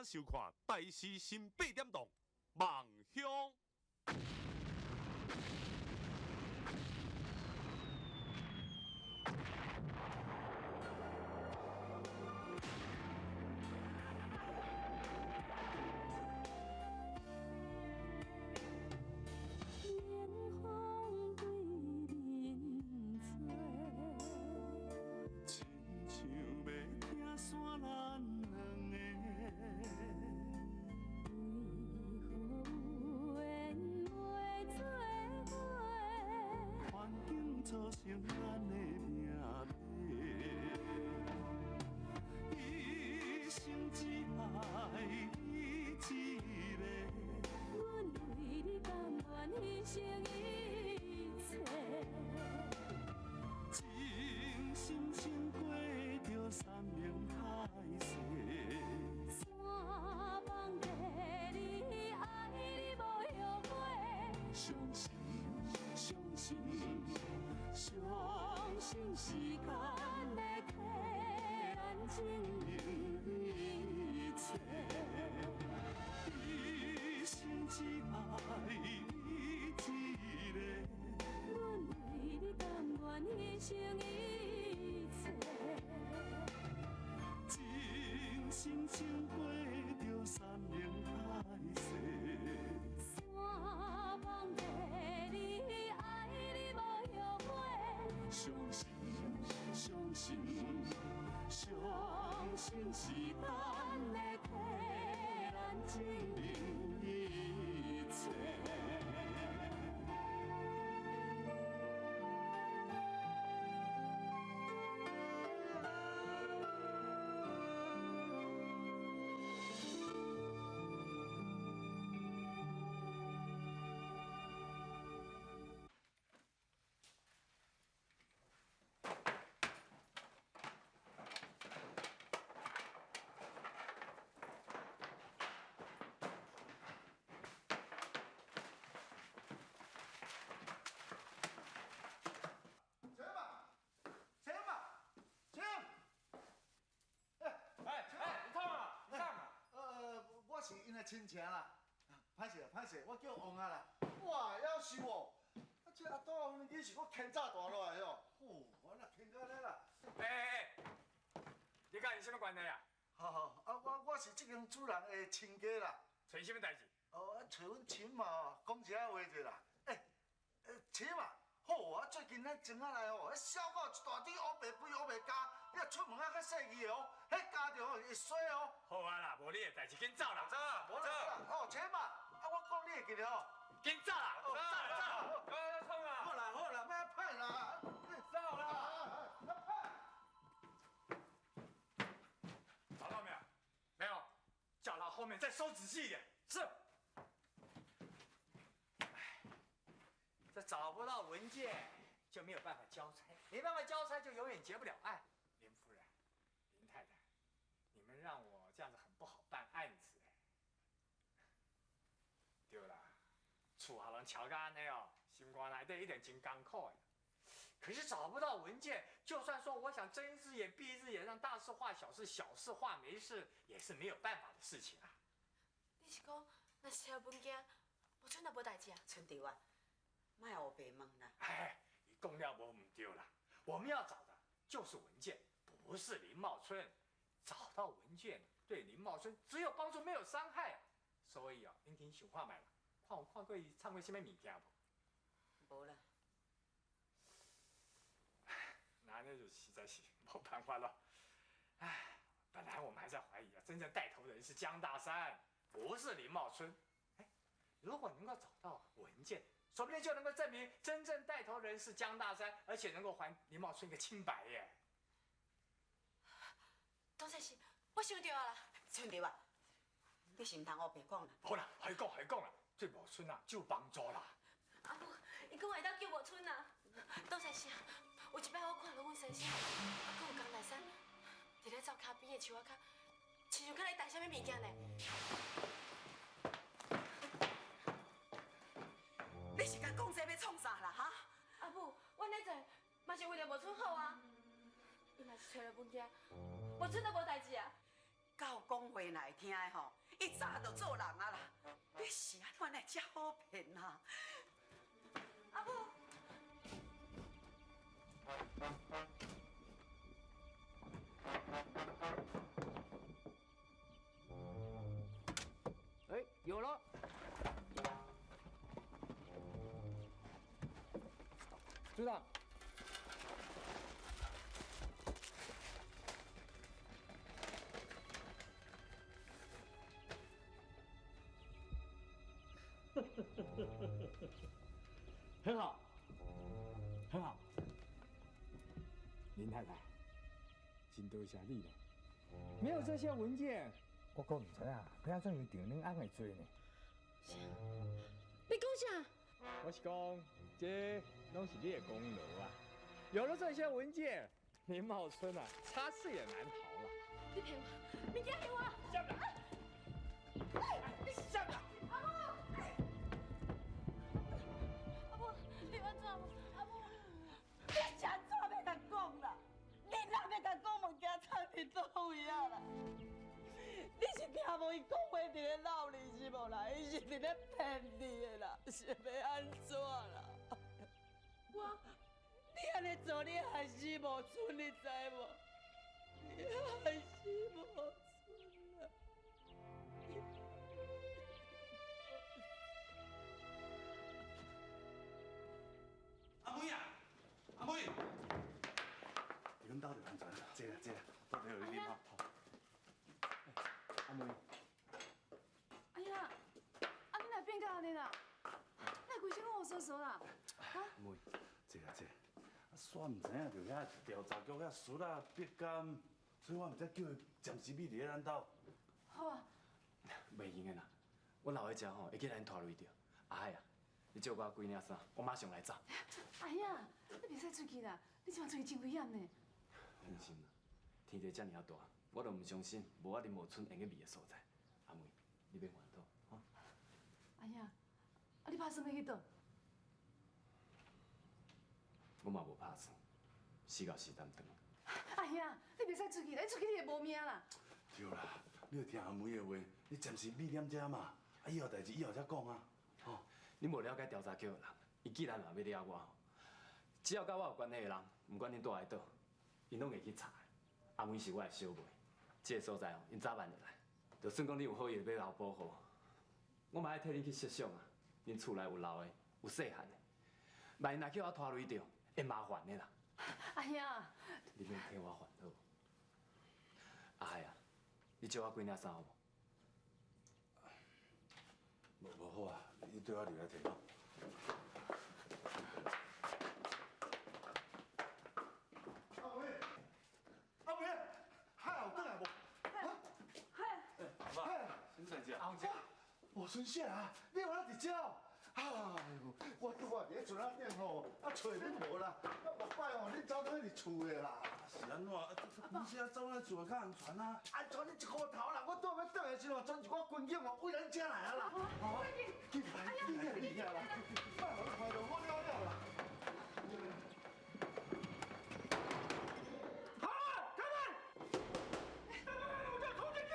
听收看台视新八点档《梦乡》。亲情啦，歹势歹势，我叫王啊啦。哇，夭寿哦！啊，这阿杜你是阁牵早大落来哦。吼，我若牵到咧啦。哎哎哎，你佮伊啥物关系啊？好好，啊，我是这间主人的亲家啦。揣啥物代志？哦，啊，揣阮亲嘛，讲一下话者啦。欸，亲嘛，好啊，最近咱庄仔内吼，迄小狗一大堆乌白肥乌白咬，你若出门啊较细腻的哦，彼咬著会衰哦。好啊啦，无你的代志，紧走啦，走，走。哦，亲嘛，啊，我讲你会记得哦。紧走啦，走啦，走。来创啊！好啦好啦，莫歹啦，走啦。找到没有？没有，叫他后面再搜仔细一点。是。这找不到文件，就没有办法交差，没办法交差，就永远结不了案。林夫人，林太太，你们让我这样子很不好办案子哎。对啦，厝予人撨甲按呢哦，心肝内底一定真艰苦的。可是找不到文件，就算说我想睁一只眼闭一只眼，让大事化小事，小事化没事，也是没有办法的事情啊。你是讲，若是摕文件，无春就无代志啊？春桃啊，莫乌白问啦。哎，伊讲了无毋对啦，我们要找的就是文件，不是林茂春。找到文件对林茂春只有帮助，没有伤害。所以啊，恁紧想看觅啦，看有看过伊藏过啥物物件无？无啦。那那就实在是没办法了。哎，本来我们还在怀疑啊，真正带头的人是江大山，不是林茂春。哎，如果能够找到文件，说不定就能够证明真正带头人是江大山，而且能够还林茂春一个清白耶。董先生，我想到啊啦。春桃啊，你是毋通乌白讲啦。好啦，还讲还讲啦，对茂春啊就有帮助啦。阿母，伊讲会当救茂春啊。董先生，有一摆我看到阮先生，啊，阁有江大山，伫咧灶跤边的树仔跤，亲像搁咧担啥物物件呢？你是共讲这欲创啥啦？哈？阿母，我按呢做嘛是为了茂春好啊。伊若是揣著物件，茂春就无代志啊。到講話若會聽的吼，伊早就做人啊啦。你是按怎會遮好騙啊？阿母。哎，有了。組長。很好，很好。林太太，真多謝你了。沒有這些文件，我閣毋知影欲按怎樣定恁翁的罪呢。啥？你講啥？我是講，這攏是你的功勞啊！有了這些文件，林茂春啊，插翅也難逃了。你騙我！你驚騙我！下不來！你下不來！阿母！阿母，你按怎？阿母，你是按怎欲共講啦？你若欲共講物件藏佇佗位啊啦？你是聽無伊講話佇咧鬧你是無啦？伊是佇咧騙你的啦，是欲按怎啦？我，你按呢做，你害死無春，你知無？你害死無春啦！阿妹啊，阿妹，佇阮兜就安全，坐啦坐啦，到底予你啉吼。阿妹，哎呀，啊你哪變到按呢啦？哪規身攏烏趖趖啦？阿妹，坐啦坐，啊，煞毋知影著遐調查局遐欶仔逼監，所以我毋才叫伊暫時秘佇咧咱兜。好啊。袂用的啦，阮老伙食吼會去予𪜶拖累著。阿海啊，你借我幾領衫，我馬上來走。哎呀，你袂使出去啦，你這擺出去真危險呢。放心啦，天地遮爾仔大，我都毋相信無我林茂春會用得避的所在。阿妹，你免煩惱，吼。哎呀，啊你拍算欲去佗？我嘛無拍算，死到時擔當。哎呀，你袂使出去啦，你出去你會無命啦。對啦，你著聽阿妹的話，你暫時秘踮遮嘛，啊以後代誌以後才講啊，吼。你無了解調查局的人，伊既然嘛欲掠我，只要佮我有關係的人，毋管恁住佇佗，𪜶攏會去查。阿妹是我的小妹，這个所在哦，𪜶早晚會來。就算講你有好意欲留保護，我嘛愛替恁去設想啊。恁厝內有老的，有細漢的，萬一若去予我拖累著，會麻煩的啦。哎呀，你免替我煩惱。阿海啊，你借我幾領衫好無？無無好啊，你綴我入來提吼。阿妹，阿妹，海有轉來無？海，阿爸，什麼代誌啊？阿鳳姐，無孫燮啊，你有哪佇遮？哎喲，我拄仔佇咧船仔頂吼，啊揣恁無啦，啊目擺吼，恁走倒去佇厝的啦。是按怎？啊，這不是啊，走咱厝較安全啊。安全你一箍頭啦！我拄仔欲轉來的時陣，全一寡軍警哦，為咱遮來啊啦。哦，緊來，緊來，緊來啦！莫予你看著我了了啦。好啊，開門！我叫通缉局。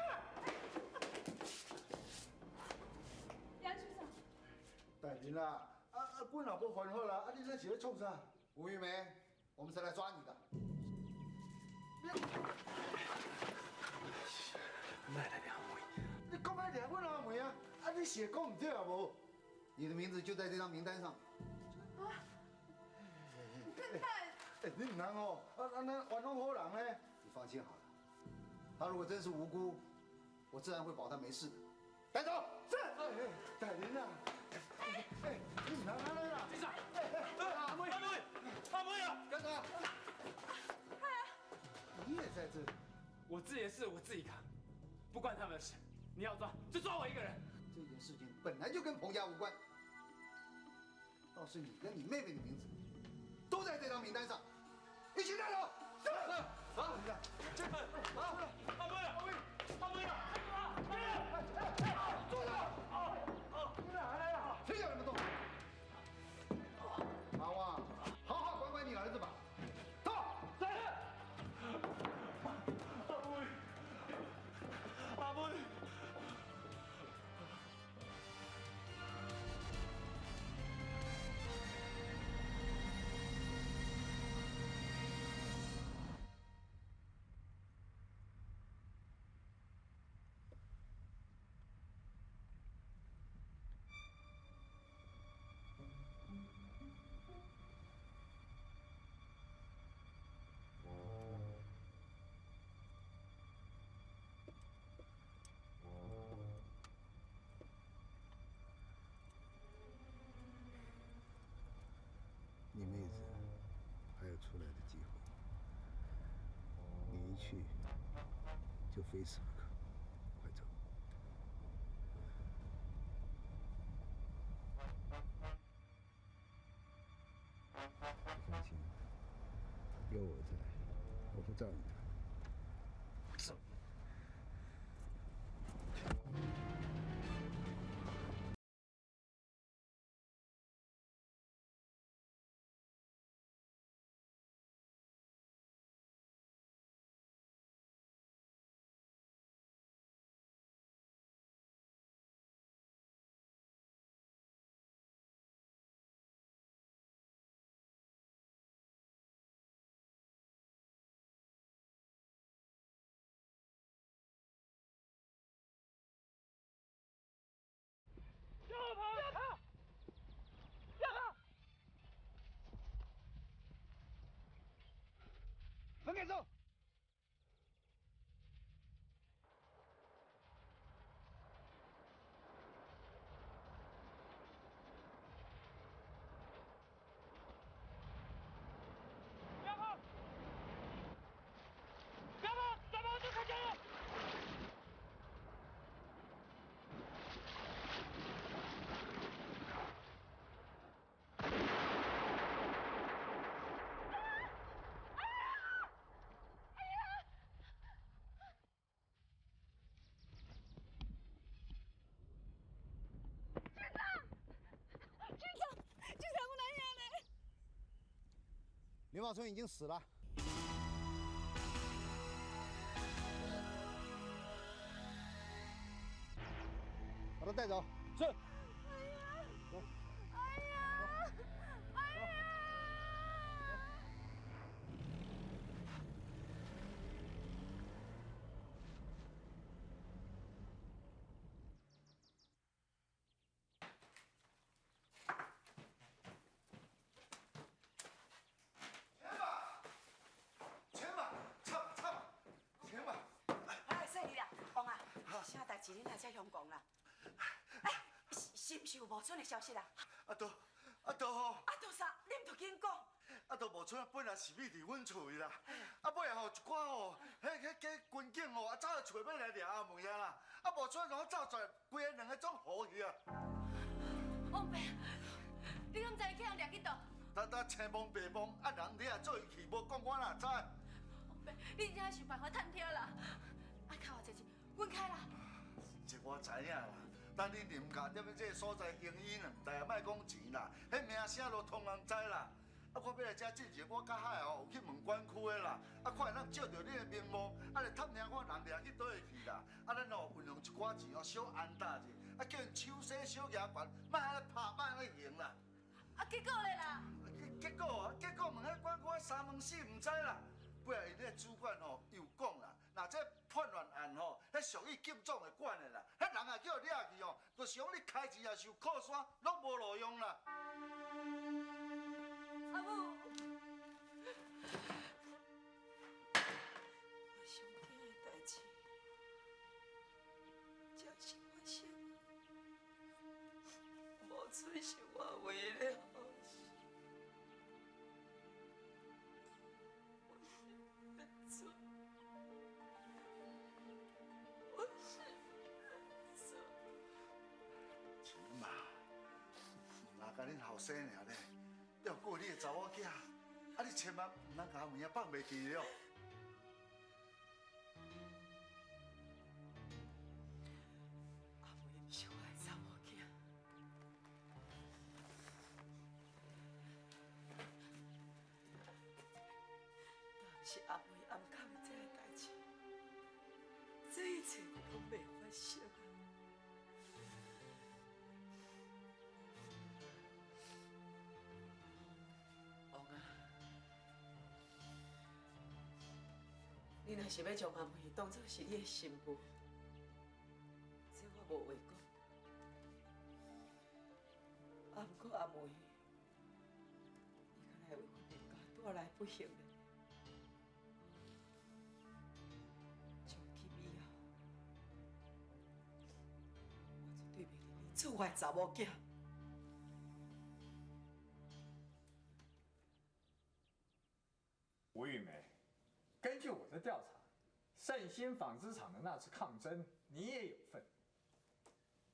楊局長。大人啊，阮若無犯法啦，啊，你這是咧創啥？吳玉梅，我們是來抓你的。莫來掠阿妹！你講愛掠阮阿妹啊？啊，你是會講毋對啊無？你的名字就在這張名單上。啊！欸，你毋通哦，啊啊，咱冤枉好人呢。你放心好了，他如果真是無辜，我自然會保他沒事的。帶走。是。大人啊，欸，你毋通按呢啦。警察，阿妹，阿妹，阿妹啊！幹啥？你也在這裡。我自己的事我自己扛，不關他們的事。你要抓就抓我一個人。這件事情本來就跟彭家無關，倒是你跟你妹妹的名字都在這張名單上，一起帶走。是。走。這阿妹，阿妹，阿妹啊！住手！你哪來啊？誰叫你們動？阿旺，好好管管你兒子吧。走。阿妹，阿非死不可。快走！你放心，有我在，我会照应他。走。分开走。不要跑！不要跑！再跑就开枪了！林茂春已经死了。把他带走。是。哎呀！哎呀！哎呀！啥代志？你来遮相讲啦？哎，是毋是有无春的消息啦？啊都，啊都吼！啊都啥？你毋著紧讲。啊都无春本来是秘伫阮厝里啦，啊尾后一寡吼，彼彼个军警吼，啊走到厝尾来掠阿梅啊啦，啊无春拢走出来，规个两个总糊去啊。王伯，你敢知去予人掠去佗？呾呾青蒙白蒙，啊人你若做伊去，无讲我哪知？王伯，你真正想办法探听啦，啊较偌济钱，阮开啦。这我知影啦，等你林家踮这个所在行医两代，莫讲钱啦，彼名声都通人知啦。啊，我欲来遮进前，我较海吼有去问管区的啦，啊，看会当照著你的名目，啊来探听看人掠去佗会去啦。啊，咱哦运用一寡钱哦，小安搭者，啊叫𪜶手洗小举悬，莫按呢拍，莫按呢行啦。啊，结果咧啦？结果啊，结果问彼管区三问四毋知啦。尾仔𪜶彼主管吼又讲啦，若这叛乱案吼，彼属于警总会管的啦，彼人若叫掠去吼，就是讲你开钱也是有靠山，拢无路用啦。阿母，我上惊的代志，才是发生。无春是我唯一的好事，我是认错，我是认错。钱嘛，毋若共恁后生尔咧，要顾你的查某囝，啊你千万毋通共阿梅仔放袂记了。阿梅毋是我的查某囝。若毋是阿梅暗藏的这个代志，这一切都袂发生啊！王啊，你若是欲将阿梅当作是你的新妇，这我无话讲。啊，毋过阿梅，伊敢若会为阮林家带来不幸的。从今以后，我绝对袂认伊做我的查某囝。吴玉梅，根据我的调查，盛兴纺织厂的那次抗争，你也有份。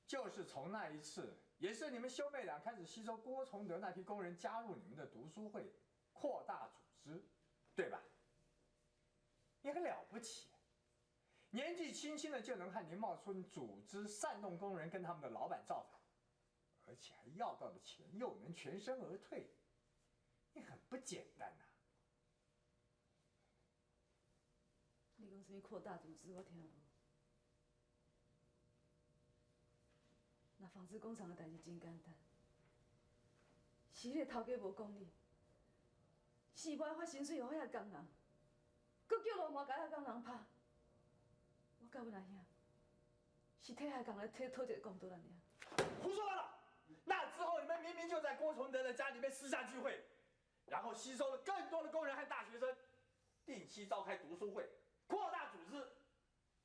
就是从那一次，也是你们兄妹俩开始吸收郭崇德那批工人加入你们的读书会，扩大组织，对吧？你很了不起，年纪轻轻的就能和林茂春组织煽动工人跟他们的老板造反，而且还要到了钱，又能全身而退，你很不简单呐。你讲啥物扩大组织，我听无。那纺织工厂的代志真简单，是彼个头家无讲理，是无爱发薪水予遐工人，阁叫路麻共遐工人拍。我佮阮阿兄是替遐工人替讨一个公道尔。胡说八道！那之后你们明明就在郭崇德的家里面私下聚会，然后吸收了更多的工人和大学生，定期召开读书会，扩大组织。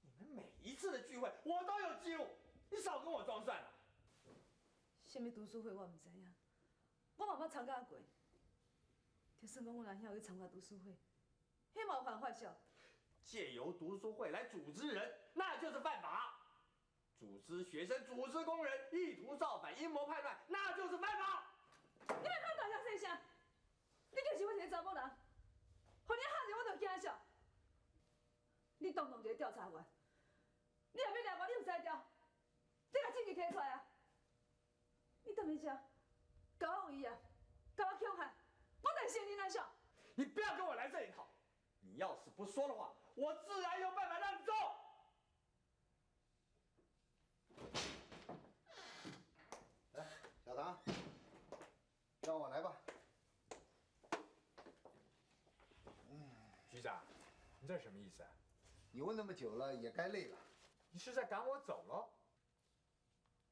你们每一次的聚会我都有记录，你少跟我装蒜了。啥物读书会我毋知影，我嘛捌参加过。就算讲阮阿兄有去参加读书会，彼嘛有犯法啥？借由读书会来组织人，那就是犯法；组织学生、组织工人，意图造反、阴谋叛乱，那就是犯法。你莫讲大声细声，你就是我一个查某人，予你吓著我就惊啥？你当当一个调查员，你若欲掠我，你有才调，你共证据提出来啊！你踮伫遮，共我威胁，共我恐吓，我就承认啊啥？你不要跟我来这一套！你要是不说的话，我自然有办法让你走。来，小唐，让我来吧。局长，你这什么意思啊？你问那么久了，也该累了。你是在赶我走喽？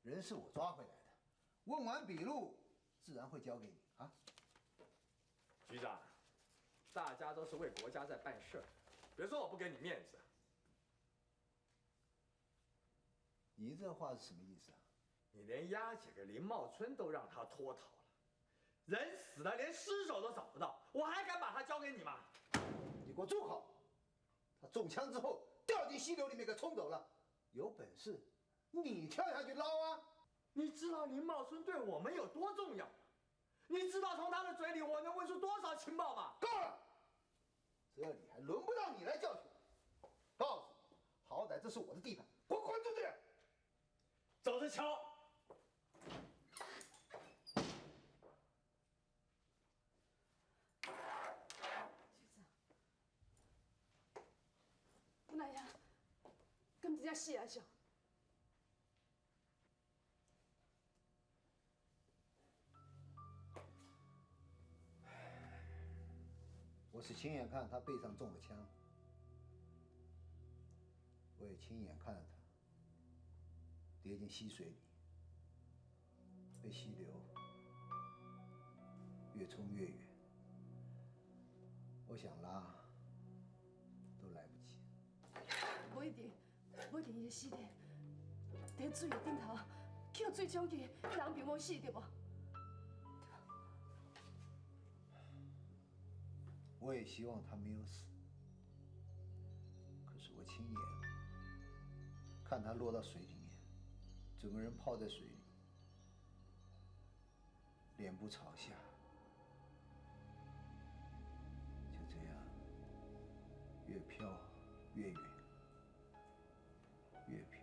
人是我抓回来的，问完笔录，自然会交给你啊。局长，大家都是为国家在办事，别说我不给你面子。你这话是什么意思啊？你连押解个林茂春都让他脱逃了，人死了连尸首都找不到，我还敢把他交给你吗？你给我住口！他中枪之后掉进溪流里面给冲走了，有本事你跳下去捞啊！你知道林茂春对我们有多重要吗？你知道从他的嘴里我能问出多少情报吗？够了，这里还轮不到你来教训我。告诉你，好歹这是我的地盘，给我滚出去！走着瞧。局长，阮阿兄敢真正死啊？啥？我是亲眼看他背上中了枪，我也亲眼看着他跌进溪水里，被溪流越冲越远。我想拉都来不及。无一定，无一定伊的尸体伫水的顶头，去予水冲去，人并无死，对无？我也希望他没有死，可是我亲眼看他落到水里面，整个人泡在水里，脸部朝下，就这样越飘越远，越飘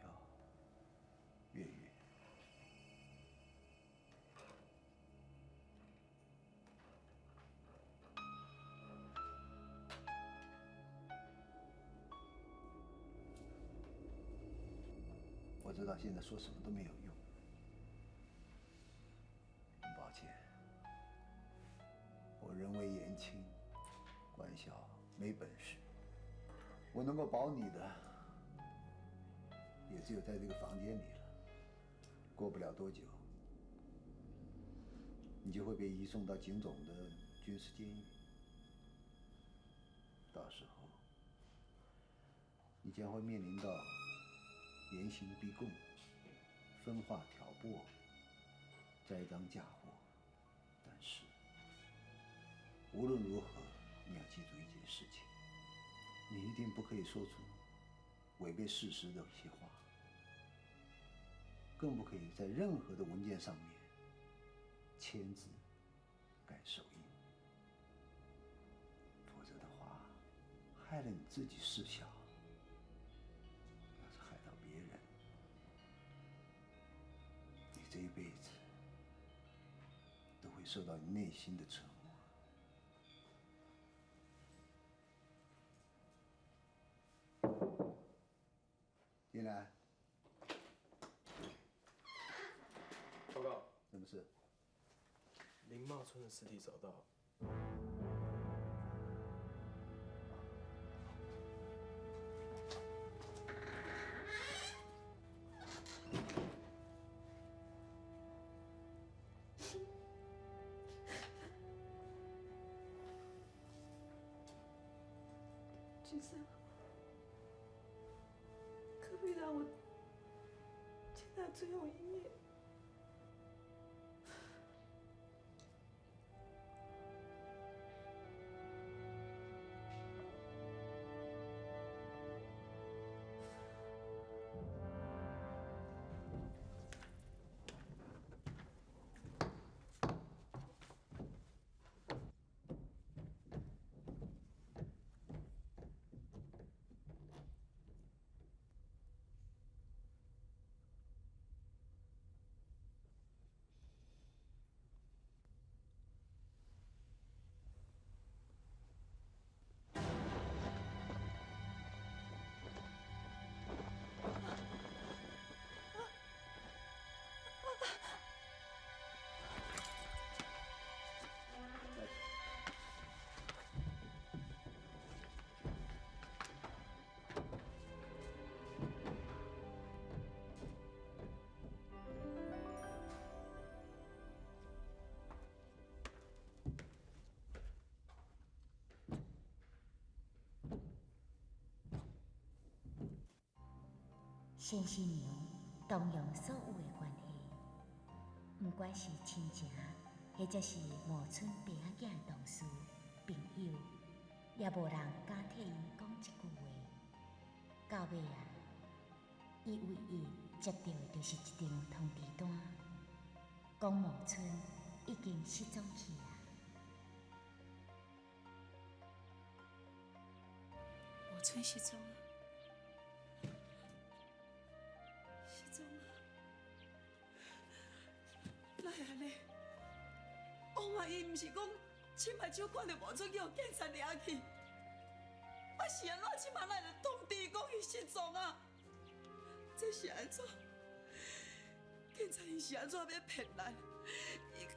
越远。我知道现在说什么都没有用，很抱歉，我人微言轻，官小没本事，我能够保你的，也只有在这个房间里了。过不了多久，你就会被移送到警总的军事监狱，到时候，你将会面临到严刑逼供、分化挑拨、栽赃嫁祸。但是，无论如何，你要记住一件事情：你一定不可以说出违背事实的一些话，更不可以在任何的文件上面签字、盖手印，否则的话，害了你自己事小，要是害到别人，你这一辈子都会受到你内心的折磨。进来。报告，什么事？林茂春的尸体找到。局长，可不可以让我见他最后一面？先生娘动用所有的关系，不管是亲情，或者是某村爸仔囝的同事、朋友，也无人敢替𪜶讲一句话。到尾啊，伊唯一接到的就是一张通知单，讲某春已经失踪去啊。某春失踪啊！失踪啊！哪会按呢？王阿姨毋是讲亲目睭看著某春去予警察掠去，啊是按怎这摆哪会通知讲伊失踪啊？这是按怎？警察伊是按怎欲骗咱？伊阁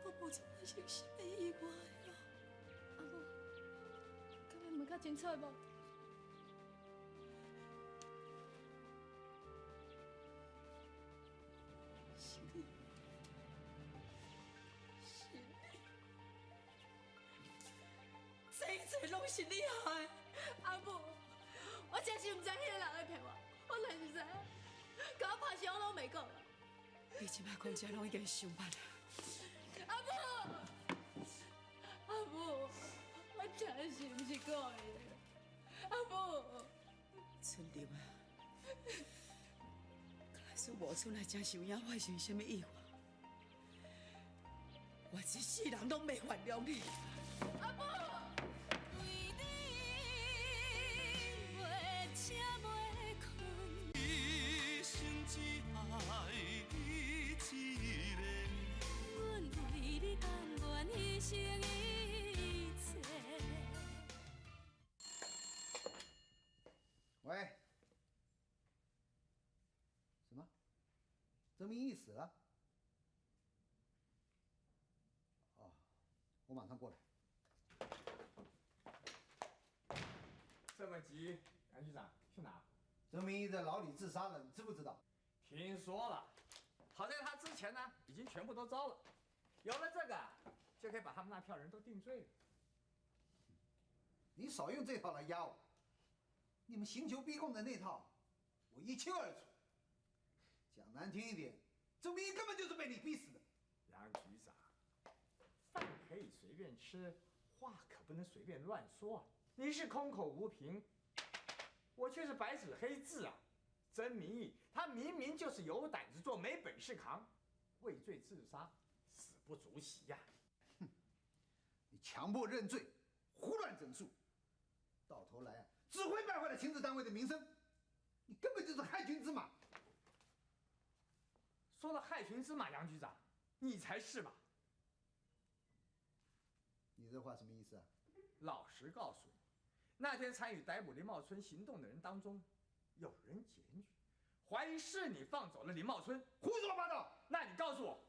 无发生啥物意外啊？阿母，敢欲问较清楚无？是你，是你，这一切拢是你害的。阿母，我真是毋知彼个人咧骗我，我哪是知影，共我拍死我拢袂讲。你这摆讲这拢已经伤晚了。阿母，阿母，我真是毋是故意的。阿母，春玲啊，假使无春来真是有影发生啥物意外，我这世人拢袂原谅你。阿母，为你袂醒袂睏，一生只爱你一个。阮为你甘愿牺牲一切。喂，什么？曾明义死了？哦，我马上过来。这么急，杨局长去哪？曾明义在牢里自杀了，你知不知道？听说了，好在他之前呢，已经全部都招了，有了这个，就可以把他们那票人都定罪了。你少用这套来压我，你们刑求逼供的那套，我一清二楚。讲难听一点，曾明义根本就是被你逼死的。杨局长，放可以随便吃，话可不能随便乱说啊。你是空口无凭，我却是白纸黑字啊。曾明义他明明就是有胆子做，没本事扛，畏罪自杀，死不足惜呀。哼，你强迫认罪，胡乱整肃，到头来啊，只会败坏了情治单位的名声。你根本就是害群之马。说到害群之马，杨局长，你才是吧？你这话什么意思啊？老实告诉你，那天参与逮捕林茂春行动的人当中，有人检举，怀疑是你放走了林茂春。胡说八道！那你告诉我，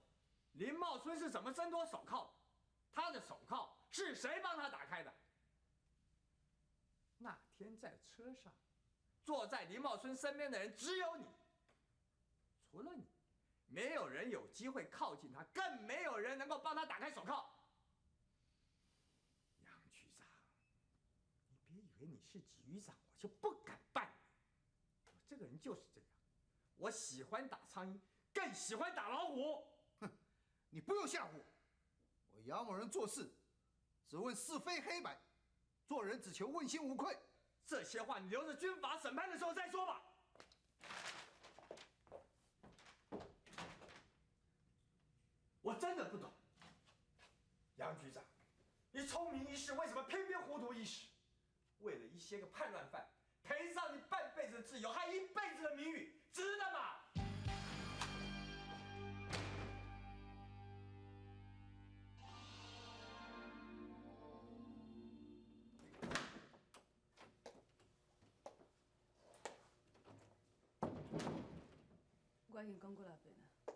林茂春是怎么挣脱手铐？他的手铐是谁帮他打开的？那天在车上，坐在林茂春身边的人只有你，除了你，没有人有机会靠近他，更没有人能够帮他打开手铐。杨局长，你别以为你是局长，我就不敢办你。我这个人就是这样，我喜欢打苍蝇，更喜欢打老虎。哼，你不用吓唬我，我杨某人做事只问是非黑白，做人只求问心无愧。这些话你留着军法审判的时候再说吧。我真的不懂，杨局长，你聪明一世，为什么偏偏糊涂一时？为了一些个叛乱犯，赔上你半辈子的自由，还一辈子的名誉，值得吗？我已经讲过6遍了，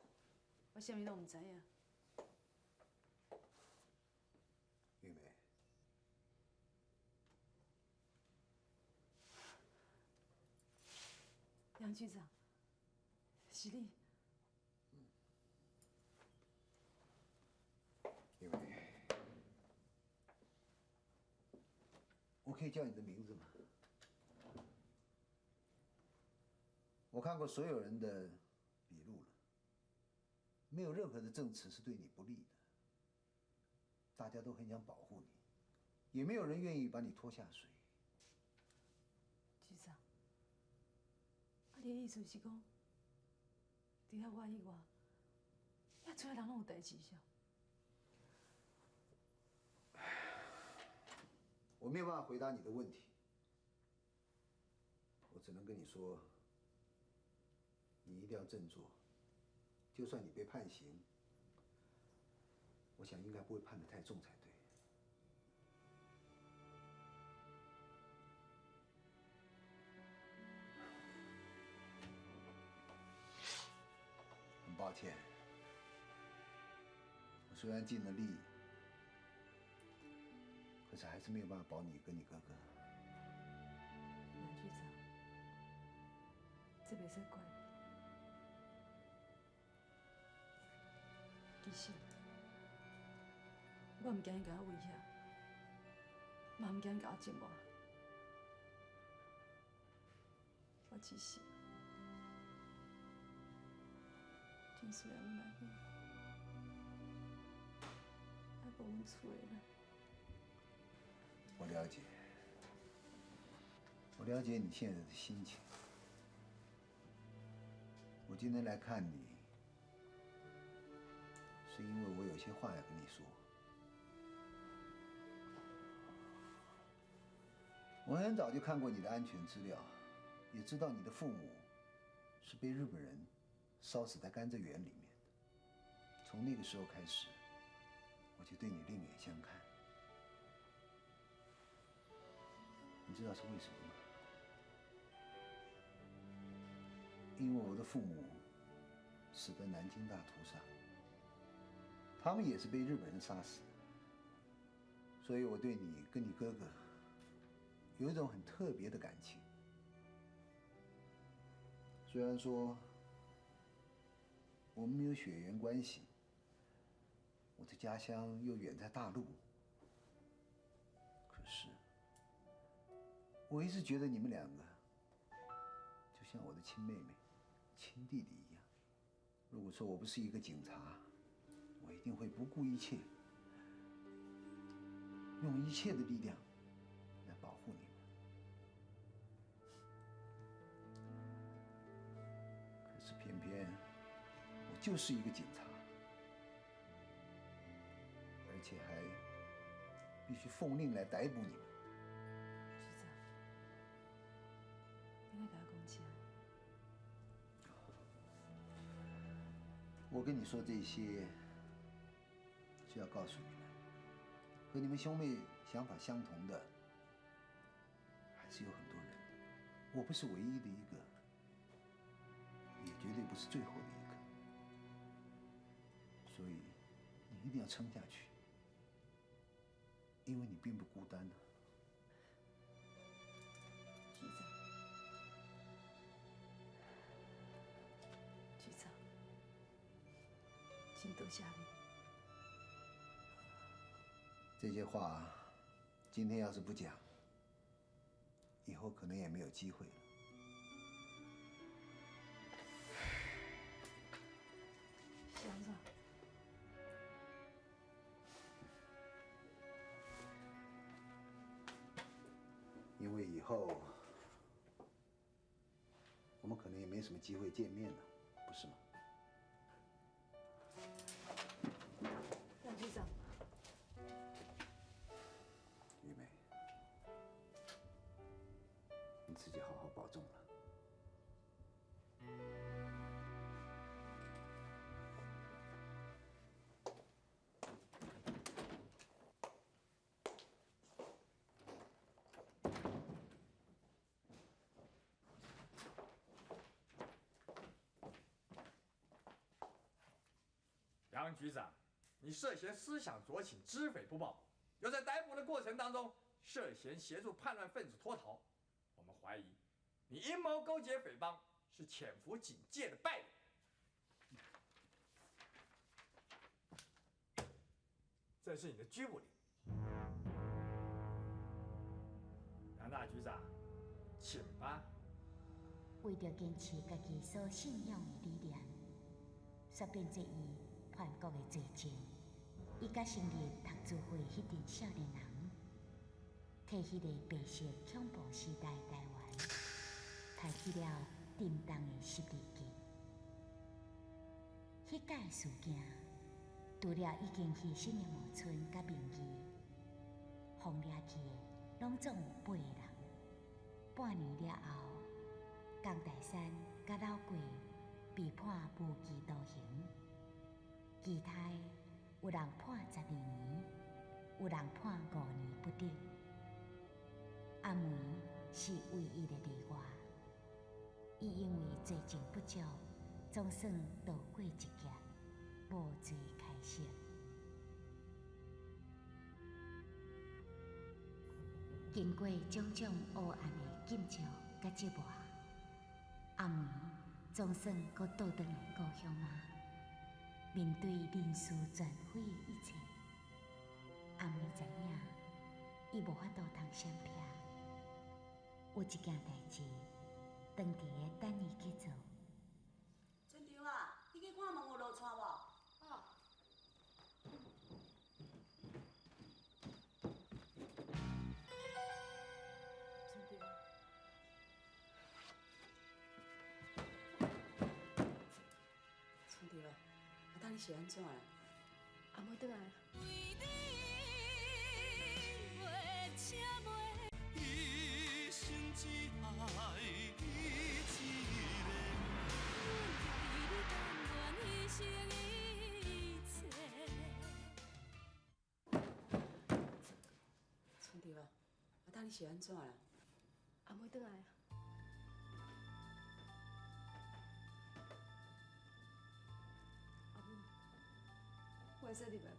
我啥物拢毋知影。玉梅，杨局长，是你。玉梅，我可以叫你的名字吗？我看过所有人的笔录了，没有任何的证词是对你不利的。大家都很想保护你，也没有人愿意把你拖下水。局长，啊，你的意思是讲，除了我以外，遐厝的人拢有代志是？我没有办法回答你的问题，我只能跟你说，你一定要振作。就算你被判刑，我想应该不会判得太重才对。很抱歉，我虽然尽了力，可是还是没有办法保你跟你哥哥。杨局长，这袂使怪你。其实，我毋惊伊共我威胁，嘛毋惊伊共我折磨。我只是真需要阮阿兄，爱无阮厝的人。我了解，我了解你现在的心情。我今天来看你，是因为我有些话要跟你说。我很早就看过你的安全资料，也知道你的父母是被日本人烧死在甘蔗园里面的。从那个时候开始，我就对你另眼相看。你知道是为什么吗？因为我的父母死在南京大屠杀，他们也是被日本人杀死的，所以我对你跟你哥哥有一种很特别的感情。虽然说我们没有血缘关系，我的家乡又远在大陆，可是我一直觉得你们两个就像我的亲妹妹、亲弟弟一样。如果说我不是一个警察，我一定会不顾一切用一切的力量来保护你们。可是偏偏我就是一个警察，而且还必须奉令来逮捕你们。局长，你来共我讲啥？我跟你说这些，是要告诉你们，和你们兄妹想法相同的，还是有很多人的。我不是唯一的一个，也绝对不是最后的一个。所以，你一定要撑下去，因为你并不孤单的。局长，局长，真多谢你。这些话，今天要是不讲，以后可能也没有机会了。是按怎？因为以后我们可能也没什么机会见面了，不是吗？杨局长，玉梅，你自己好好保重了。杨局长，你涉嫌思想左倾、知匪不报，又在逮捕的过程当中涉嫌协助叛乱分子脱逃，我们怀疑你阴谋勾结匪帮，是潜伏警界的败类。这是你的拘捕令，杨大局长，请吧。为著坚持家己所信仰的理念，煞变做伊叛国的罪证。伊佮成立读书会彼阵少年人，替彼个白色恐怖时代的台湾，抬起了沉重的十字架。彼届事件，除了已经牺牲的茂春佮明义，予掠去的拢总有8个人。半年了后，江大山佮老贵被判无期徒刑，其他的有人判12年，有人判5年不等。阿梅是唯一的例外，伊因为罪证不足，总算逃过一劫，无罪开释。经过种种黑暗的禁咒佮折磨，阿梅总算阁倒转来故乡啊！面对人事全非的一切，阿梅知影伊无法度通闪避。有一件代志，当伫咧等伊去做。春秋啊，你去看问有落带无？哦。春秋。春秋啊，啊，等你是按怎啦？阿妹转来啦。一生只爱你一个。春秋啊，啊，等你是按怎啦？阿妹转来啦。阿母，我会使入来无？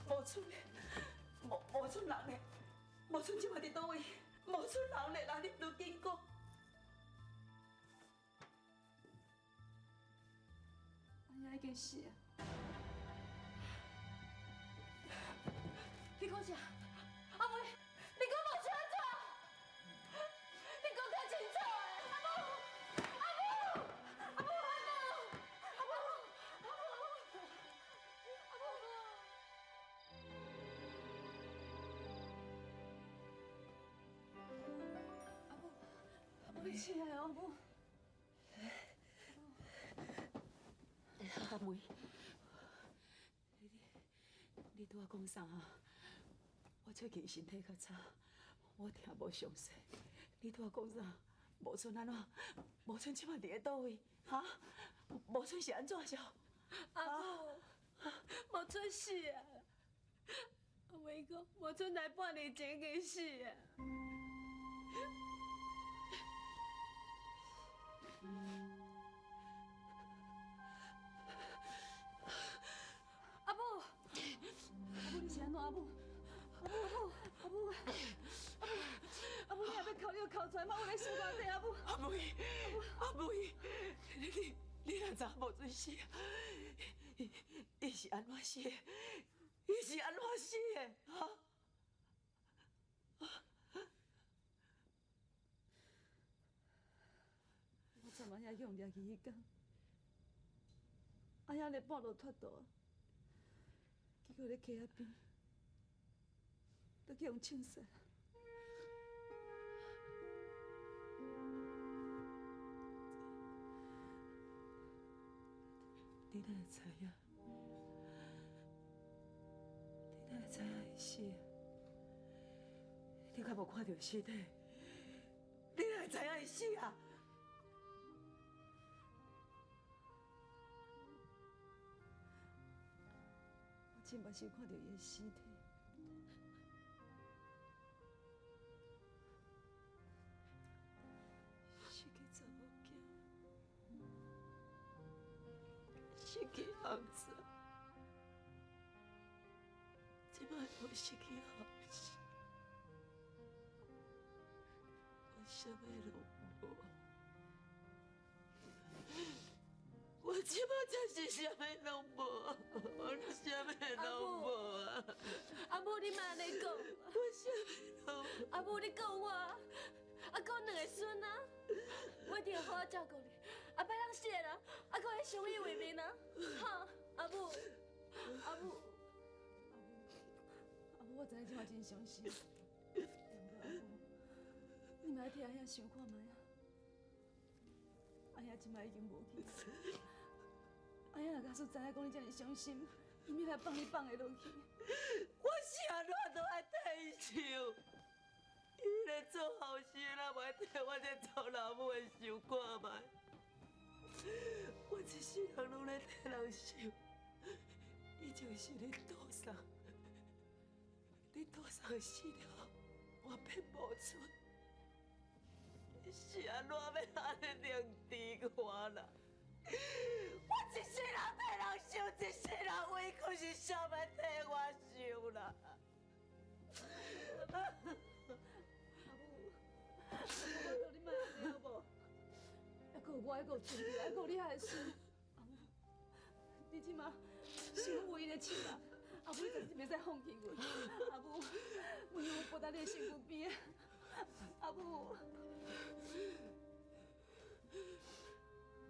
无出咧，无出人咧，无出这摆伫佗位？无出人咧啦，你著紧讲。阿爷已经死啊！你讲啥？阿妹，你讲无清楚，你讲较清楚的，阿母，起來阿母。阿梅，你拄仔講啥啊？我最近身體較差，我聽無詳細。你拄仔講啥？無春按怎？無春這擺佇咧佗位？哈？無春是按怎想？阿母，無春死啊！阿妹講，無春來半年前已經死啊！阿母，阿母你是按怎？阿母，阿母阿母阿母阿母，你若欲哭，你就哭出來，莫焐咧心肝底。阿母，阿妹，阿妹，你若知無准死，伊是按怎死的？伊是按怎死的？哈？我昨晚遐去予掠去彼工，阿兄咧半路脫逃，結果咧溪仔邊，都去予槍殺。你哪會知影？你哪會知影伊死？你敢無看著屍體？你哪會知影伊死啊？我親目睭看著伊的屍體，死去查某囝，失去后生，這擺我失去後生，我啥物攏無，我這擺真是啥物攏無，我啥物攏無啊！阿母，你莫按呢講。我啥物攏無。阿母，你顧我，啊，顧兩个孫啊，我一定會好好照顧你。後擺咱死的人，啊，閣會相依為命啊！哈，阿母，阿母，阿母，我知影這擺真傷心，毋過阿母，你嘛愛替阿兄想看覓啊？阿兄這擺已經無去，阿兄若假使知影講你這爾傷心，伊欲來放你放會落去。我是按怎都愛替伊想，伊咧做後生，哪袂替我這做老母的想看覓？我一世人攏咧替人想，以前是恁杜送，恁杜送死了，我變無春，是按怎欲按呢凌遲我啦？我一世人替人想，一世人委屈，是啥欲替我想啦？阿母，阿母，我求你莫按呢好無？猶閣有我，猶閣有親戚，猶閣有你遐个孫。阿母，你這馬是阮唯一的親人，阿母，你絕對袂使放棄阮。阿母，阮永遠陪在你的身軀邊。阿母，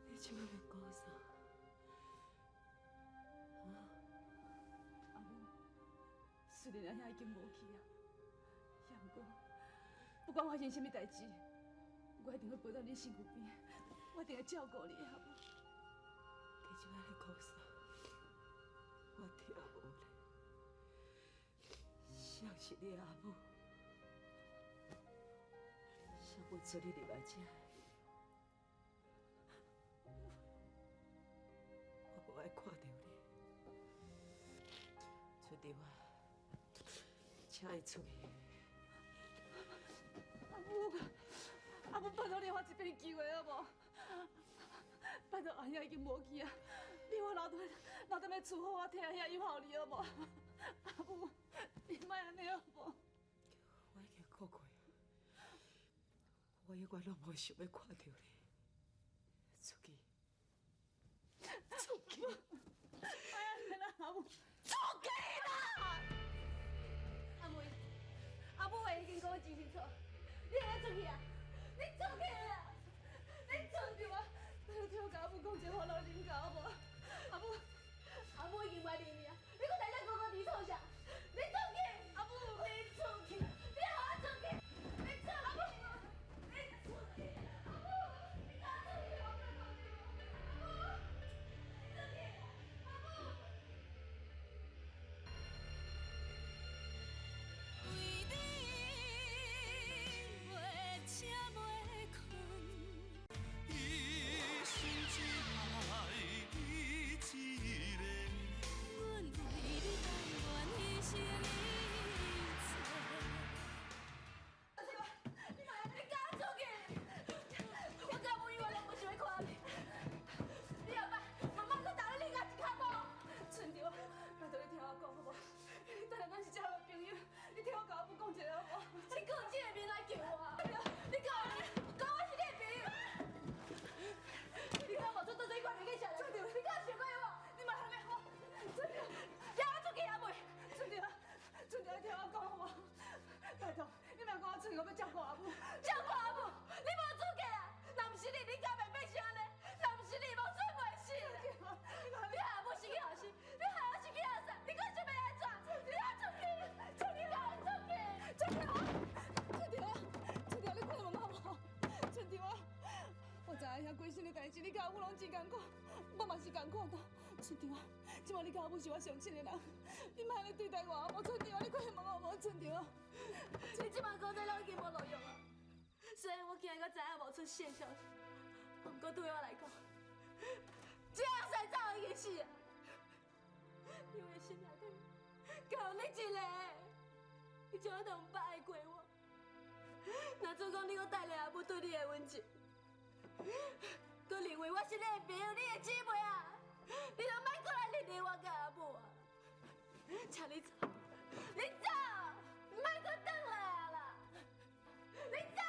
你這馬欲講啥？阿母，雖然阿兄已經無去啊，也毋過，不管發生啥物代誌，我一定會陪在你身軀邊，我一定會照顧你，阿母。你這擺咧講啥？我聽無咧。誰是你阿母？誰不准你入來這？我無愛看著你。春妞啊，請伊出去。阿母，阿母，拜託你予我一遍機會好無？拜託阿兄已經無去啊，你予我留踮咧厝好好替阿兄養予你好無？阿母，你莫按呢好無？我已經講過，我永遠攏無想欲看著你。出去，出去！莫按呢啦，阿母，出去啦！阿妹，阿母話已經講得真清楚，你會使出去啊？你出去啊！你出去啊！拜託替我共阿母講一下話，留啉咖好無？阿母，阿母已經無愛理你啊！你閣來這糊糊佇創啥？你出去！阿母，你出去！你予我出去！你出去！你出去！阿母！是仝款啊。村长啊，这摆你佮阿母是我上亲的人，你莫按呢对待我，无村长啊，你快问我无村长啊。你这摆讲这拢已经无路用啊。虽然我今日阁知影无出现消息，不过对我来讲，这阿婿早已经死啊。因为心内底敢有你一个，你从来都毋捌爱过我。若准讲你阁带来阿母对你的温情，阁认为我是你的朋友、你的姊妹啊，你就莫阁来认认我佮阿母啊！请你走，你走，莫阁转来啊啦！你走。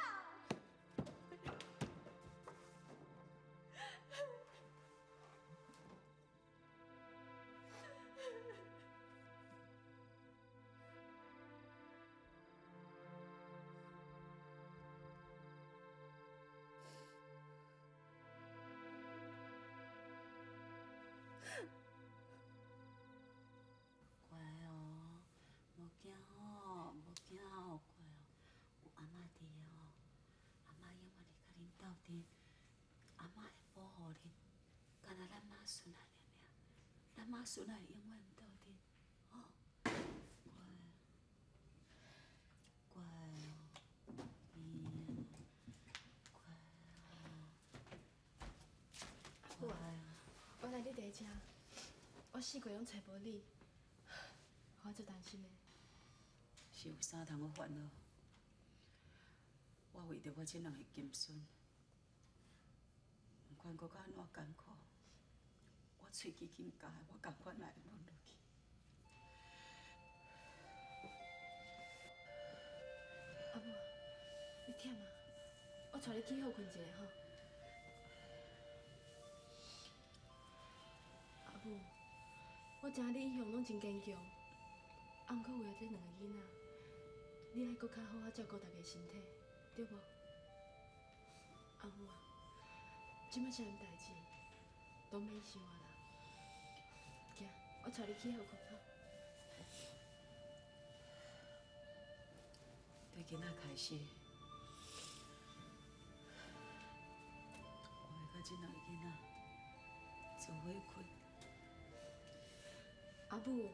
乖哦，无惊哦，无惊哦，乖哦，有阿嬷伫的哦，阿嬷永远会佮恁斗阵，阿嬷会保护恁，敢若咱妈孙仔尔尔，咱妈孙仔会永远斗阵，哦，乖，乖哦，乖哦。阿母啊，原来你伫遮，我四界拢揣无你，我足担心的。是有啥通好烦恼？我为著我这两个金孙，不管阁较按怎艰苦，我喙齿紧咬，我仝款来会忍落去。阿母，你忝啊？我带你去歇睏一下吼。阿母，我知影你一向拢真坚强，啊，毋过为了这两个囡仔，你爱阁较好好照顾大家身体，对无？阿母啊，这摆啥物代志都免想啊啦。行，我带你去歇睏吼。对今仔开始，我会佮这两个囡仔做伙睏。阿母，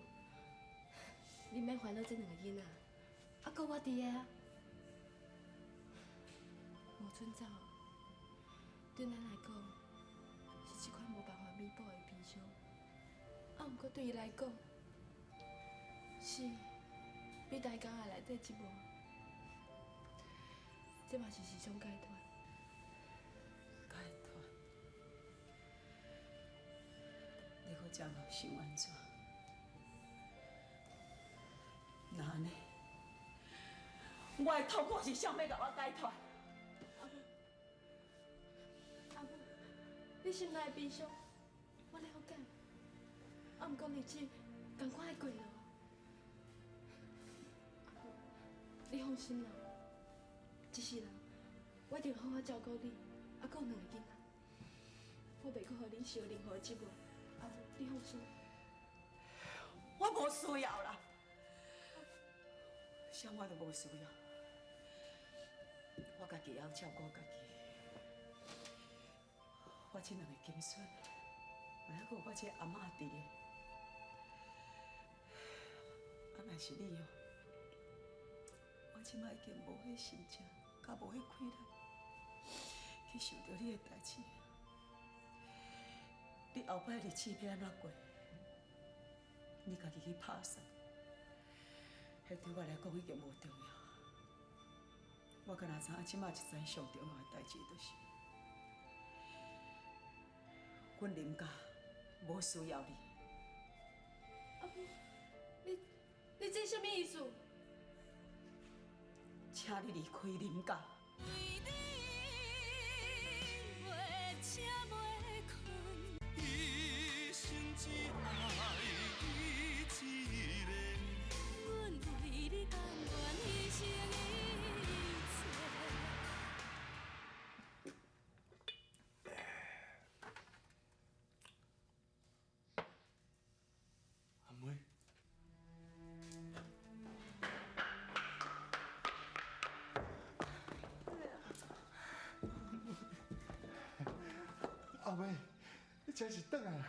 你免烦恼这两个囡仔，啊，阁我伫个啊。无准走，对咱来讲是一款无办法弥补的悲伤，啊，毋过对伊来讲，是比大家内底折磨。这嘛是一种解脱。解脱？你阁这么想按怎？那按呢？我的痛苦是啥欲共我解脱？阿母，你心内的悲伤，我了解。啊，毋过日子仝款爱过落。阿母，你放心啦，这世人我一定好好照顾你，啊，阁有两个囡仔，我袂阁予恁受任何折磨。阿母，你放心。我无需要啦，啥我都无需要，我家己会晓照顾家己。我这两个金孙，嘛犹阁有我这个阿嬷伫个。啊，若是你哦，我这摆已经无彼心情，佮无彼气力去想著你的代志。你后摆日子欲按怎过，你家己去拍算。彼对我来讲已经无重要。我敢若知影，这摆一件上重要的代志，就是。阮林家无需要你。阿母，你这啥物意思？请你离开林家。为你袂醒袂睏，一生只爱你一个。阮为你甘愿牺牲一切。阿妹，阿妹，你真是轉來啦。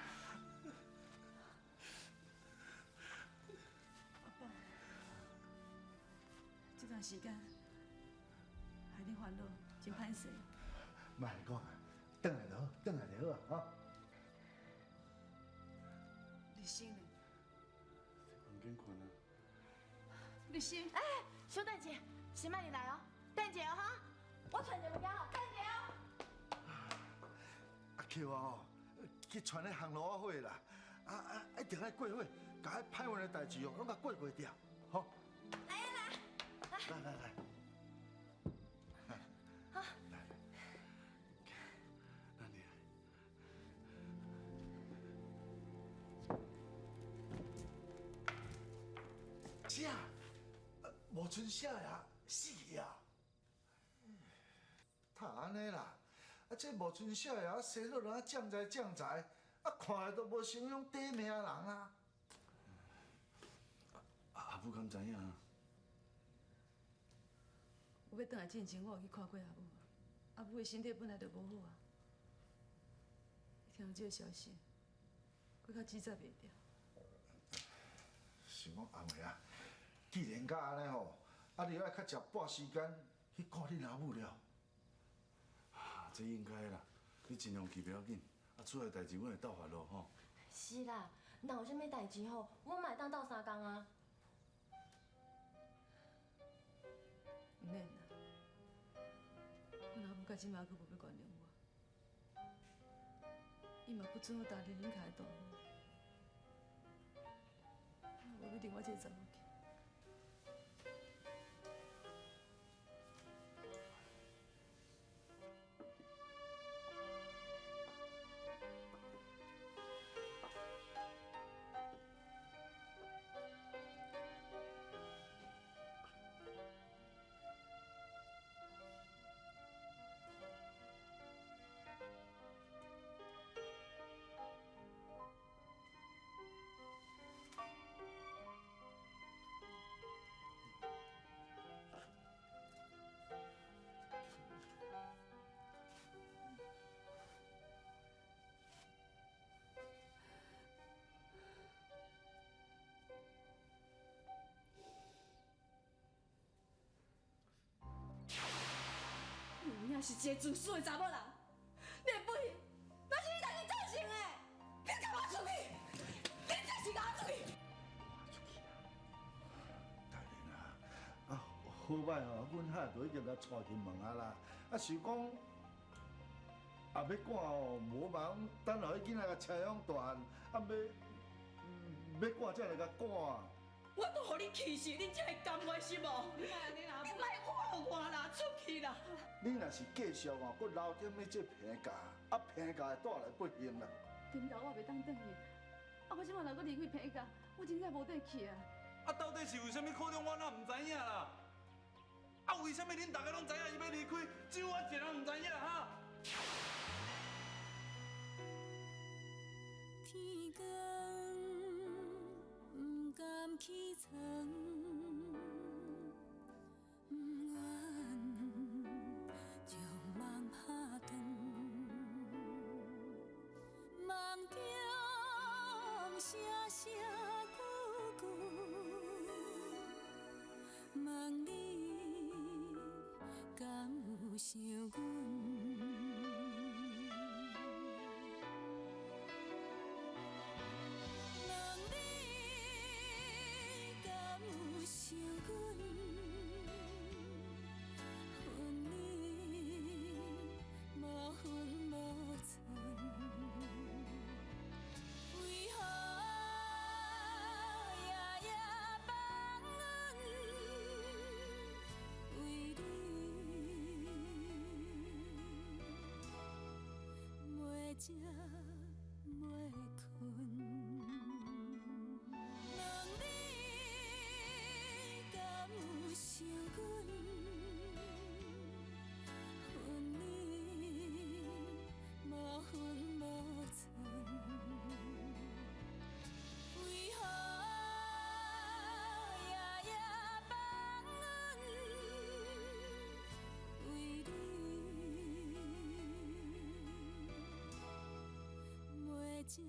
阿爸，這段時間害你煩惱，真歹勢。莫講啊，轉來就好，轉來就好啊，哈。立新呢？房間睏啊。立新，哎，小等一下，先莫入來哦，等一下哈，我傳一个物件哦，等一下哦。阿 Q 啊吼，去傳彼烘爐仔火啦，啊啊，一定愛過火，共彼歹運的代誌哦，攏共過過掉，吼。來啊來，來來來。好。來。咱來。啥？無春寫呀，死啊！哪按呢啦？啊，這無春少爺生落人將才將才，啊，看來都無像種短命人啊！阿母敢知影？有欲轉來進前，我有去看過阿母，阿母的身體本來就無好啊。一聽到這个消息，閣較指責袂掉。想講阿妹啊，既然甲按呢吼，啊，你愛較食半時間去顧恁阿母了。啊，這應該啦，你盡量去袂要緊，啊，厝內代誌阮會鬥煩惱吼。是啦，若有啥物代誌吼，阮嘛會當鬥相共啊。毋免啦，阮阿母到這馬閣無欲原諒我，伊嘛不准我踏入恁家的大門，無欲認我這个查某囝。你有影是一个自私的查某人，你的不幸，拢是你家己造成的。你共我出去！你这是共我出去！我出去啦，大人啊，啊好歹吼，阮遐都已經共帶去問啊啦。啊是講，啊欲趕吼，無嘛，等予彼囡仔共車養大漢，啊欲趕才來共趕。我都予你氣死，你才會甘願是無？你莫怨我啦，出去啦！你若是繼續哦，閣留踮咧這棚架，啊棚架會帶來不幸啦。頂頭我袂當轉去，啊我這擺若閣離開棚架，我真正無得去啊！啊，到底是為啥物苦衷，我哪毋知影啦？啊，為啥物恁逐家攏知影伊欲離開，只有我一个人毋知影哈？天光毋甘起床，毋願將夢拍斷，夢中聲聲句句，問你敢有想阮？問你敢有想阮？分離無分無寸，為何夜夜放阮？為你情。